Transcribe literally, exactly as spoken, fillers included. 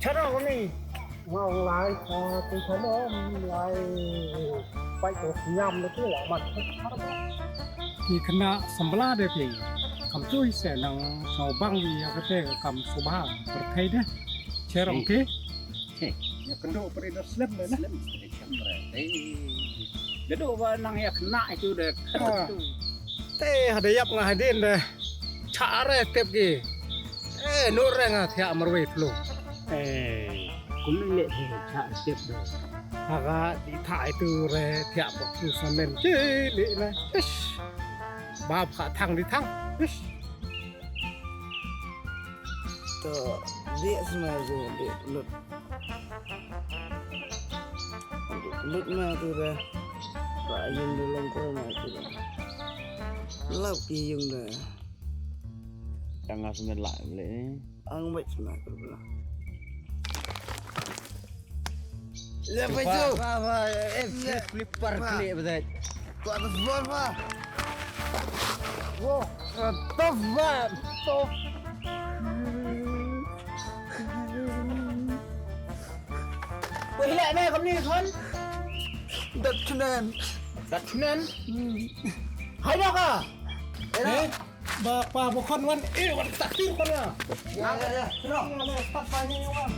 Charo ni. Ngau lai ka tu charo lai. Pai ko siam ni tu lah mat. Ki kena sembla de pi. Kam tu ise nang ngau bang ya kate kam subha. Perthai de. Cherong ki. Ïa kynduh pyrthei da slem de na. Slem pyrthei da slem pyrthei. Dedu ba nang ïa kena itu de. Ah. Te hada ïap nga hadien de. Chare tep ki. Eh, nur re nga thiah marwei thlu. Eh, kum ni le he chare tep de. Haga di thah itu re thiah bak tu samen. Cili na. Ish. Bab kha thang di thang. Ish. To, biak sma tu, biak lut. Lut ma tu da. Ba yung da long ko ma tu da. Lap ki yung da. Tang as ngelak le. Ang wet sma tu bla. Lep itu. Ba, ba, eh, eh, flipper klik betul. Kuat betul, ba. Wow, tough, ba. Tough. Wei, hilak na kam ni, Khon? Dat Chuneng. Dat Chuneng? Hmm. Hai, dah ka? Eh, dah. Eh? Ba pa ba khon wan, eh, wan taktir khon ya. Ya, ya, ya. Sino? Wan, wan, wan, wan, wan.